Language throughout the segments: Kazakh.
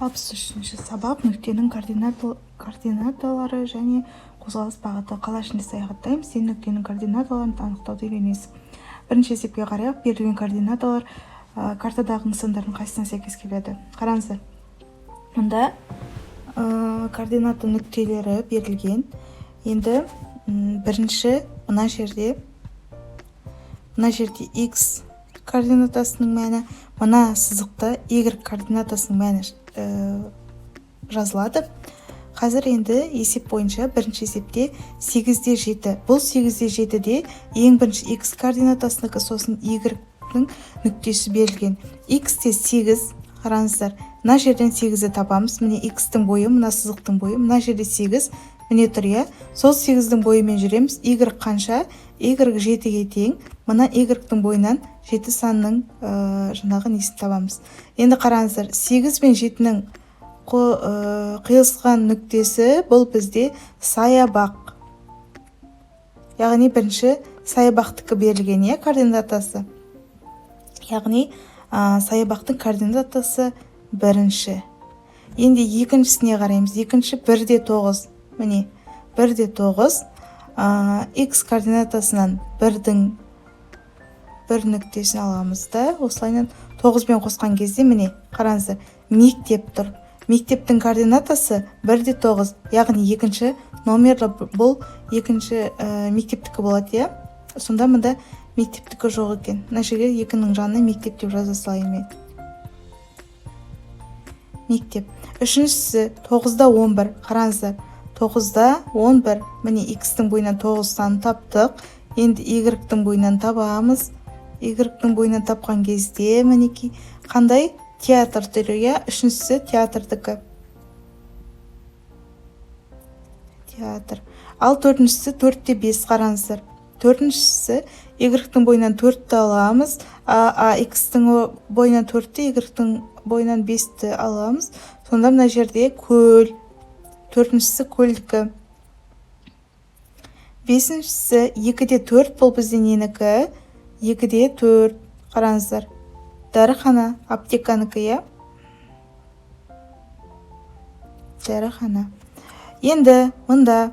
63 сабақ. Нүктенің координаталары және қозғалыс бағыты. Қала ішінде саяхаттаймыз. Сен нүктенің координаталарын анықтауды үйренесің. Бірінші есепке қарайық. Берілген координаталар картадағы нысандардың қайсысына сәйкес келеді? Қараңыздар. Мұнда координата нүктелері берілген. Енді бірінші мына жерде x координатасының мәні, мына сызықта y координатасының мәні жазылады. Қазір енді есеп бойынша бірінші есепте 8-де 7. Бұл 8-де 7-де ең бірінші x координатасынікі, сосын y-ның нүктесі берілген. X-те 8, қараңыздар, мына жерден 8-ді табамыз. Міне x-тің бойы, мына сызықтың бойы, мына жерде 8, міне тұр, иә. Сол 8-дің бойымен жүреміз. Y қанша? Y 7-ге тең. Мына y-тің бойынан 7 санның жаңағы несін табамыз. Енді қараңыздар, 8 бен 7-нің қиылысқан нүктесі бұл бізде саябақ. Яғни бірінші саябақтікі берілген, иә, координатасы. Яғни саябақтың координатасы бірінші. Енді екіншісіне қараймыз. Екінші 1-де 9. Міне 1-де 9. X координатасынан 1-дің бір нүктесін аламыз да, осылайынан 9-бен қосқан кезде, міне қараңыздар, мектеп тұр. Мектептің координатасы 1-де 9, яғни екінші номерлі бұл екінші мектептікі болады, иә. Сонда мында мектептікі жоқ екен. Мына жерге 2-нің жанына мектеп деп жаза салайын мен. Мектеп. Үшіншісі 9-да 11. Қараңыздар, 9-да 11. Міне x-тің бойынан 9 санын таптық. Енді y-тің бойынан табамыз. Y-тің бойынан тапқан кезде мінекей қандай театр түрі, иә? Үшіншісі театрдікі. Театр. Ал төртіншісі 4-те 5, қараңыздар. Төртіншісі y-тің бойынан 4-ті аламыз, а x-тің бойынан 4-ті, y-тің бойынан 5-ті аламыз. Сонда мына жерде көл. Төртіншісі көлдікі. Бесіншісі 2-де 4, бұл бізде ненікі? 2-де 4, қараңыздар. Дәріхана, аптеканікі, иә? Дәріхана. Енді мында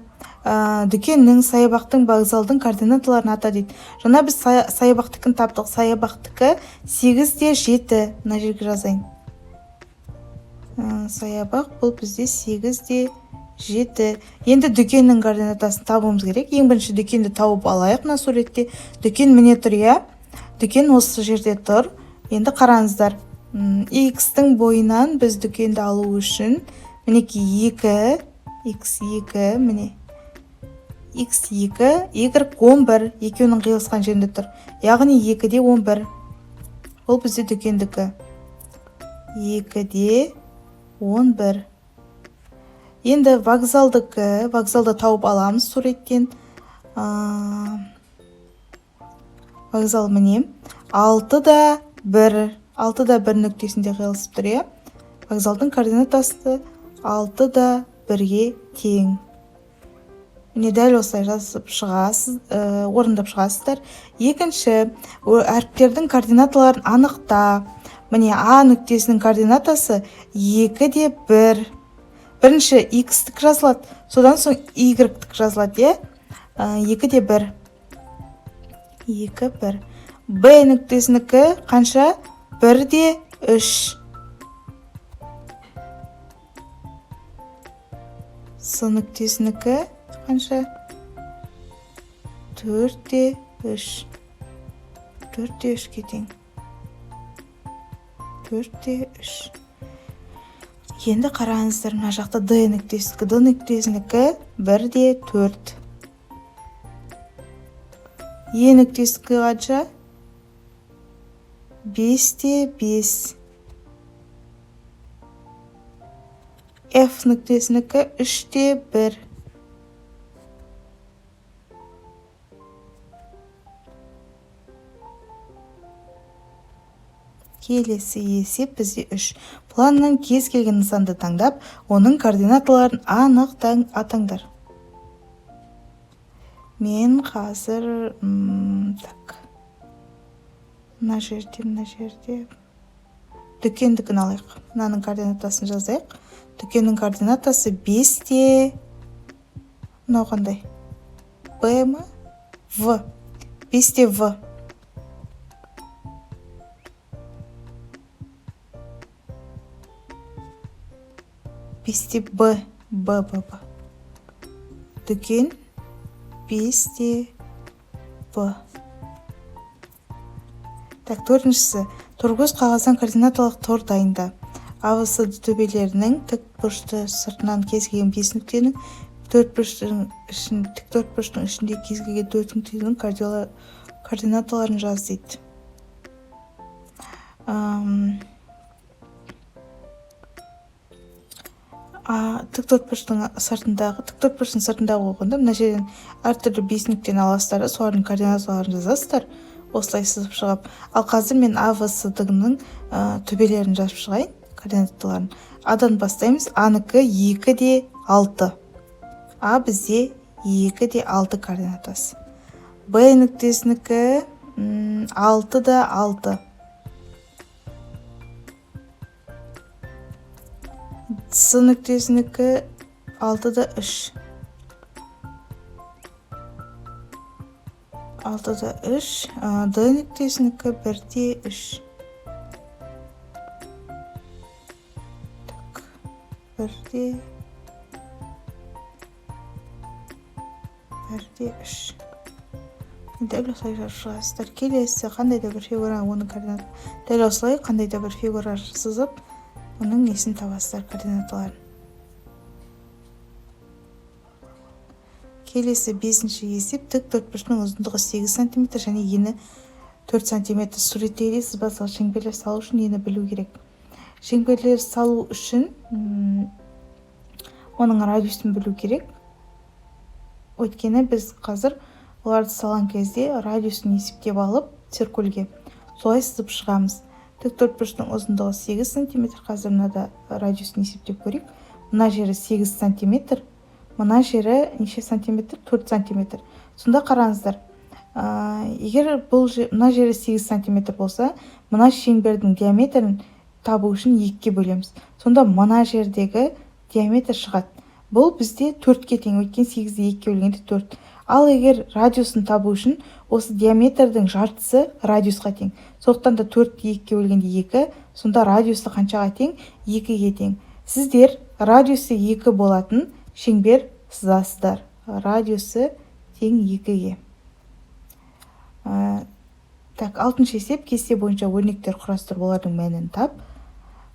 дүкеннің, саябақтың, вокзалдың координаталарын ата дейді. Жаңа біз саябақтікін таптық. Саябақтікі 8-де 7. Мына жерге жазайын. Саябақ бұл бізде 8-де 7. Енді дүкеннің координатасын табуымыз керек. Ең бірінші дүкенді тауып алайық мына суретте. Дүкен міне тұр, иә? Дүкен осы жерде тұр. Енді қараңыздар, x-тің бойынан біз дүкенді алу үшін мінекей 2, x2, міне x2, y 11, екеуінің қиылысқан жерінде тұр. Яғни 2-де 11. Бұл бізде дүкендікі. 2-де 11. Енді вокзалдікі, вокзалды тауып аламыз суреттен. Вокзал міне 6-да 1, 6-да 1 нүктесінде қиылысып тұр, иә. Вокзалдың координатасы 6-да 1-ге тең. Міне дәл осылай жазып шығасыз, орындап шығасыздар. Екінші, әріптердің координаталарын анықта. Міне А нүктесінің координатасы 2-де 1. Бірінші x-тік жазылады, содан соң y-тік жазылады, иә? 2-де 1. 2, 1. Б нүктесінікі қанша? 1-де 3. С нүктесінікі қанша? 4-те 3. 4-те 3-ке тең. 4-те 3. Енді қараңыздар, мына жақта Д нүктесінікі, Д нүктесінікі 1-де 4. Е нүктесінікі қанша? 5-те 5. F нүктесінікі 3-те 1. Келесі есеп бізде 3. Планнан кез келген нысанды таңдап, оның координаталарын анық атаңдар. Мен қазір, так, мына жерде, мына жерде Дүкендікін алайық. Мынаның координатасын жазайық. Дүкеннің координатасы 5 те, мынау қандай? Б ма? В. 5 те В. Бес те Б. Б, Б, Б. Дүкен 5 те Б. Так, төртіншісі. Торкөз қағаздан координаталық тор дайында. А, В, С төбелерінің тік бұрышты сыртынан кез келген 5 нүктенің, төрт бұрыштың ішін, тік төрт бұрыштың ішінде кез келген 4 нүктенің координаталарын жаз дейді. Тік төрт бұрыштың сыртындағы, тік төрт бұрыштың сыртындағы болғанда мына жерден әртүрлі 5 нүктені аласыздар да, солардың координаталарын жазасыздар. Осылай сызып шығып. Ал қазір мен А, В, С, Д-ның төбелерін жазып шығайын, координаталарын. А-дан бастаймыз. А-нікі екі де алты. А бізде екі де алты координатасы. Б нүктесінікі алты да алты. С нүктесінікі алты да үш. Алты да үш. Д нүктесінікі бір де үш. Так, бір де, бір де үш. Дәл осылай жазып шығасыздар. Келесі қандай да бір фигура, оның координаты. Дәл осылай қандай да бір фигура сызып, оның несін табасыздар, координаталарын. Келесі бесінші есеп. Тік төртбұрыштың ұзындығы 8 сантиметр және ені 4 сантиметр. Суреттегідей сызбасыз шеңберлер салу үшін нені білу керек? Шеңберлер салу үшін оның радиусын білу керек. Өйткені біз қазір оларды салған кезде радиусын есептеп алып циркульге солай сызып шығамыз. Тік төртбұрыштың ұзындығы 8 сантиметр. Қазір мынада радиусын есептеп көрейік. Мына жері 8 сантиметр, мына жері неше сантиметр? 4 сантиметр. Сонда қараңыздар, егер бұл мына жері 8 сантиметр болса, мына шеңбердің диаметрін табу үшін екіге бөлеміз. Сонда мына жердегі диаметр шығады. Бұл бізде 4-ке тең, өйткені 8-ді екіге бөлгенде 4. Ал егер радиусын табу үшін осы диаметрдің жартысы радиусқа тең. Сондықтан да 4-ті екіге бөлгенде 2, сонда радиусы қаншаға тең? 2-ге тең. Сіздер радиусы 2 болатын шеңбер сызасыздар. Радиусы тең 2-ге. Алтыншы есеп. Кесте бойынша өрнектер құрастырып, олардың мәнін тап.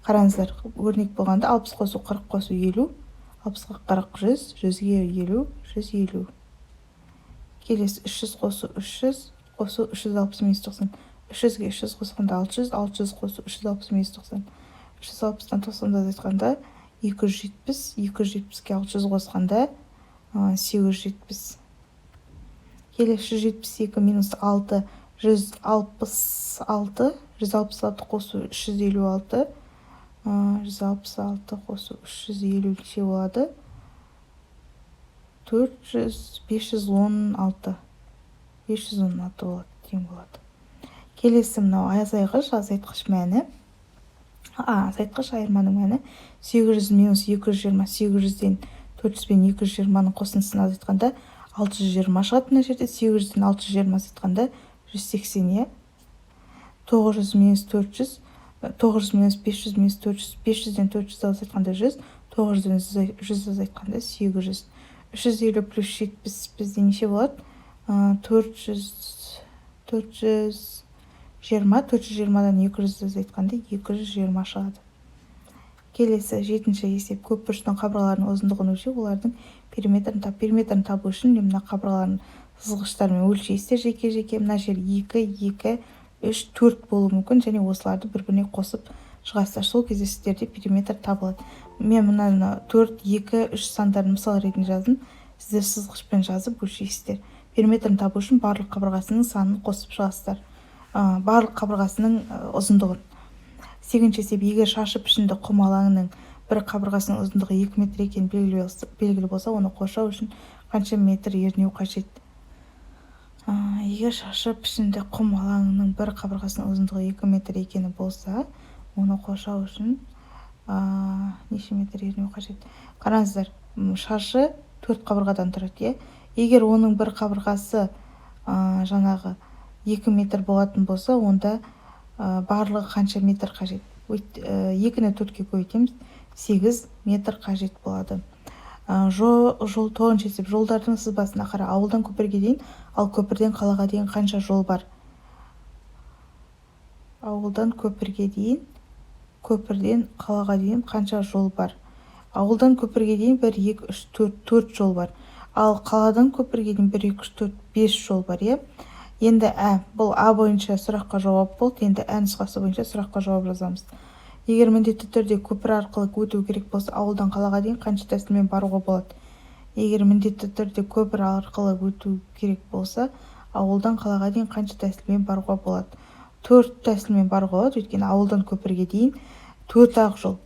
Қараңыздар, өрнек болғанда алпыс қосу қырық қосу елу, алпысқа қырық жүз, жүзге елу, жүз елу. Келесі үш жүз қосу үш жүз қосу үш жүз алпыс минус тоқсан. Үш жүзге үш жүз қосқанда алты жүз, алты жүз қосу үш жүз алпыс минус тоқсан. Үш жүз алпыстан тоқсанды азайтқанда екі жүз жетпіс, екі жүз жетпіске алты жүз қосқанда, сегіз жүз жетпіс. Келесі жүз жетпіс екі минус алты, жүз алпыс алты, жүз алпыс алты қосу үш жүз елу алты, жүз алпыс алты қосу үш жүз елу неше болады? Төрт жүз, бес жүз он алты. Бес жүз он алты болады, тең болады. Келесі мынау азайғыш, азайтқыш мәні. Азайтқыш айырманың мәні сегіз жүз минус екі жүз жиырма, сегіз жүзден төрт жүз бен екі жүз жиырманың қосындысын азайтқанда алты жүз жиырма шығады. Мына жерде сегіз жүзден алты жүз жиырма азайтқанда жүз сексен, иә. Тоғыз жүз минус төрт жүз, тоғыз жүз минус бес жүз минус төрт жүз, бес жүзден төрт жүз азайтқанда жүз, тоғыз жүзден жүз азайтқанда сегіз жүз. Үш жүз елу плюс жетпіс бізде неше болады? Төрт жүз, төрт жүз жиырма, төрт жүз жиырмадан екі жүз азайтқанда екі жүз жиырма шығады. Келесі жетінші есеп. Көп бұрыштың қабырғаларының ұзындығын өлшеу, олардың периметрін тап. Периметрін табу үшін мына қабырғаларын сызғыштармен өлшейсіздер жеке-жеке. Мына жер 2, 2, 3, 4 болуы мүмкін және осыларды бір-біріне қосып шығасыздар. Сол кезде сіздерде периметр табылады. Мен мынаны 4, 2, 3 сандарын мысал ретінде жаздым. Сіздер сызғышпен жазып өлшейсіздер. Периметрін табу үшін барлық қабырғасының санын қосып шығасыздар. Барлық қабырғасының ұзындығын. Сегізінші есеп. Егер шаршы пішінді құм алаңының бір қабырғасының ұзындығы 2 метр екені белгілі болса, оны қоршау үшін қанша метр ернеу қажет? Егер шаршы пішінді құм алаңының бір қабырғасының ұзындығы 2 метр екені болса, Оны қоршау үшін неше метр ернеу қажет? Қараңыздар, шаршы төрт қабырғадан тұрады, иә. Егер оның бір қабырғасы жаңағы 2 метр болатын болса, онда барлығы қанша метр қажет? Екіні төртке көбейтеміз, 8 метр қажет болады. Жол, тоғызыншы есеп. Жолдардың сызбасына қара. Ауылдан көпірге дейін, ал көпірден қалаға дейін қанша жол бар? Ауылдан көпірге дейін, көпірден қалаға дейін қанша жол бар? Ауылдан көпірге дейін бір, екі, үш, төрт, төрт жол бар. Ал қаладан көпірге дейін бір, екі, үш, төрт, бес жол бар, иә. Енді бұл А бойынша сұраққа жауап болды. Енді Ә нұсқасы бойынша сұраққа жауап жазамыз. Егер міндетті түрде көпір арқылы өту керек болса, ауылдан қалаға дейін қанша тәсілмен баруға болады? Егер міндетті түрде көпір арқылы өту керек болса, ауылдан қалаға дейін қанша тәсілмен баруға болады? Төрт тәсілмен баруға болады, өйткені ауылдан көпірге дейін төрт ақ жол.